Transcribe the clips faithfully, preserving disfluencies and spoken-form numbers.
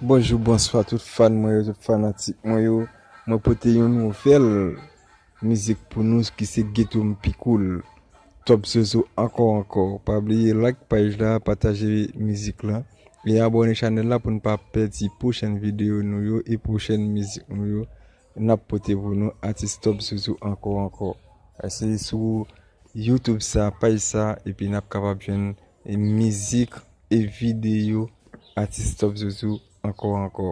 Bonjou, bonswa tout fan mwen yo, tout fanatik mwen yo. Mwen pote yon nouvèl mizik pou nou ki se Geto M Pi Koul. Top Zozo ankò, ankò. Pa bliye like paj la, pataje mizik la e abòne chanèl la pou n pa pèdi pwochèn videyo nou yo e pwochèn mizik nou yo n ap pote pou nou, atis Top Zozo ankò, ankò. Se sou YouTube sa, paj sa, epi n ap kapab jwenn mizik e videyo atis Top Zozo ankò, ankò.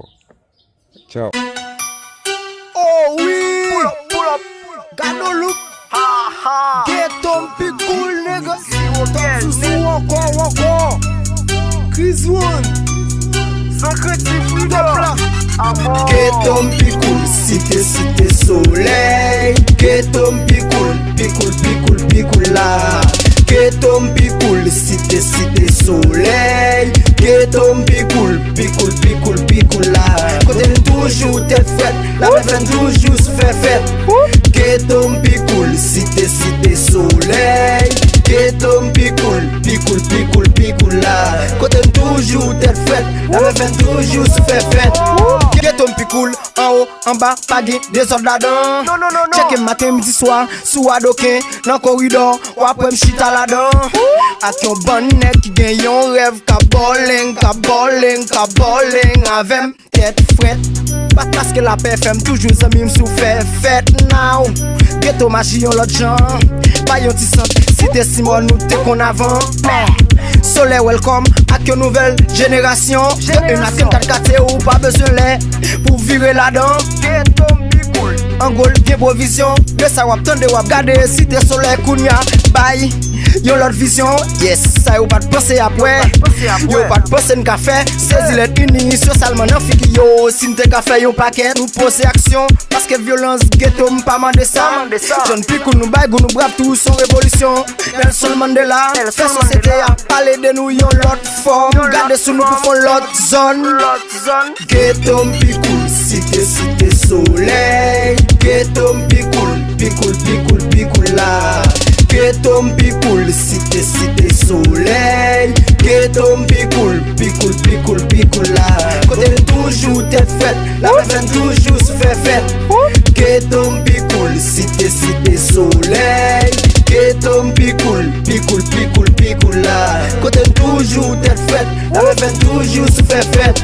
Tchao. Oh wi! Pull up, pull up, pull up. Gado look. Ha ha. Geto M Pi Koul, nigga. Top Zozo ankò, ankò. Chris One. San kredi, Freedom. Geto M Pi Koul, Site, Site Solèy. Geto M Pi Koul, pi koul, pi koul, pi koul la. Geto M Pi Koul, Site, Site Solèy. Geto M Pi Koul, pi koul, pi koul, pi koul la. Kote n toujou tèt frèt, la fè n toujou sou fè fèt. Geto M Pi Koul, Site, Site Solèy. Geto M Pi Koul, pi koul, pi koul, pi koul la. Kote n toujou tèt frèt, la fè n toujou sou fè fèt. Geto M Pi Koul, anwo, anba, pa gen dezòd ladan. Tcheke m maten, midi, swa, sou adoken, nan koridò, w ap wè m chita ladan. Ak yon bann nèg ki gen yon rèv, k ap bòleng, k ap bòleng, k ap bòleng avè m. Tèt frèt, pa paske lapè fè m toujou zanmi m sou fè fèt now. Geto maji yon lòt jan, bay yon ti sant, Site Simòn nou te konn avan. Solèy welcome ak yon nouvèl jenerasyon. De en a trannkat katye ou pa bezwen lè pou vire ladan. An gwo l gen pwovizyon. De sa w ap tande, w ap gade, Site Solèy kounya bay yon lòt vizyon. Yes, sa yo pa t panse ap wè, yo pa t panse n ka fè. Sezi lèt ini sosyaman nan figi yo. Si n te ka fè yon pakèt, nou poze aksyon. Paske vyolans geto, m pa mande sa. Jèn pi koul, nou bay gou, nou brap tou, s on revolisyon. Nelson Mandela fè sosyete a pale de nou yon lòt fòm. Gade sou nou pou fè yon lòt zòn. Geto M Pi Koul, Site, Site Solèy. Geto M Pi Koul, pi koul, pi koul, pi koul la. Geto M Pi Koul, Site, Site Solèy. Geto M Pi Koul, pi koul, pi koul, pi koul la. Kote n toujou tèt frèt, la fè n toujou sou fè fèt. Geto M Pi Koul, Site, Site Solèy. Geto M Pi Koul, pi koul, pi koul, pi koul la. Kote n toujou tèt frèt, la fè n toujou sou fè fèt.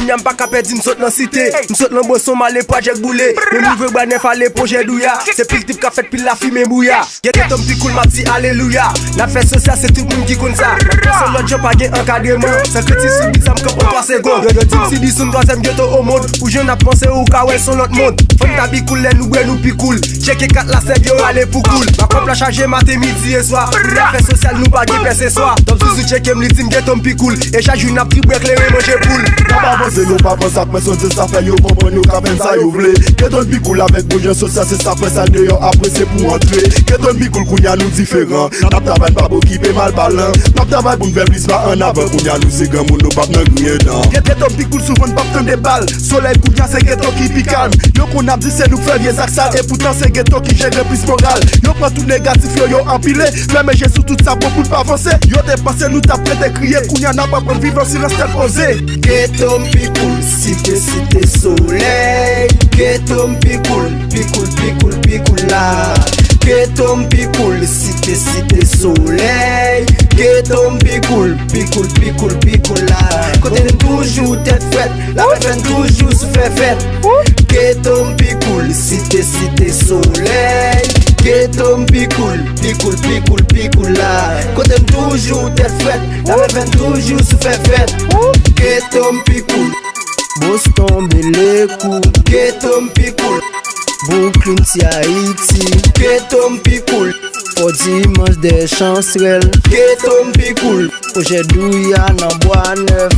Kounya m pa ka pèdi, m sot nan Site. M sot nan Boson, m ale Pwajèk Boule. Menm rive Bwa Nèf, ale Pwojè Douya. Se pil tip k ap fèt, pil lafimen bouya. Geto M Pi Koul, m ap di alelouya. N ap fè sosyal, se tout moun ki konn sa. N ap panse lòt jan, pa gen ankadreman. San kredi sou bit sa, m kanpe an twa segonn. Yo, yo di m si bisu'n twazyèm geto o mond. Ou jwenn ap panse ou ka wè l s on lòt mond. Fanm ta pi koul, lè nou bwè nou pi koul. Tcheke kat la, sèg yo rale pou koul. Bakòp la chaje maten, midi e swa. Pou n ap fè sosyal, nou pa gen pèseswa. Top Zuzu tcheke m, li di m Geto M Pi Koul. E chak jou n ap tripe kleren manje poul. N ap avanse, nou pa panse ap mwen sonje sa fè yo konprann yo ka fè n sa yo vle. Geto M Pi Koul avèk Bouyon Sosa, se sa fè sa deyò, apre se pou antre. Geto M Pi Koul, kounya nou diferan. N ap travay, n p ap okipe mal palan. N ap travay pou n fè plis pa annavan, kounya nou se granmoun, nou p ap nan griyen dan. Geto M Pi Koul, souvan n p ap tande bal. Solèy kounya se geto ki pi kalm. Yo konn ap di se nou k fè vye zak sal, epoutan se geto ki jere plis moral. Yo pran tout negatif yo, yo anpile. Fèmen je sou tout sa bon pou n pa vanse. Yo te panse nou t ap rete kriye, kounya n ap aprann viv an silans tèt poze. Geto M Pi Koul, Site, Site Solèy. Geto M Pi Koul, pi koul, pi koul, pi koul la. Geto M Pi Koul, Site, Site Solèy. Geto M Pi Koul, pi koul, pi koul, pi koul la. Kote n toujou tèt frèt, la fè n toujou sou fè fèt. Geto M Pi Koul, Site, Site Solèy. Geto M Pi Koul, pi koul, pi koul, pi koul la. Kote n toujou tèt frèt, la fè n toujou sou fè fèt. Geto M Pi Koul. Boston, Belekou. Geto M Pi Koul. Brooklyn, Ti Ayiti. Geto M Pi Koul. Fò Dimanch, dèyè Chansrèl. Geto M Pi Koul. Pwojè Douya nan Bwa Nèf.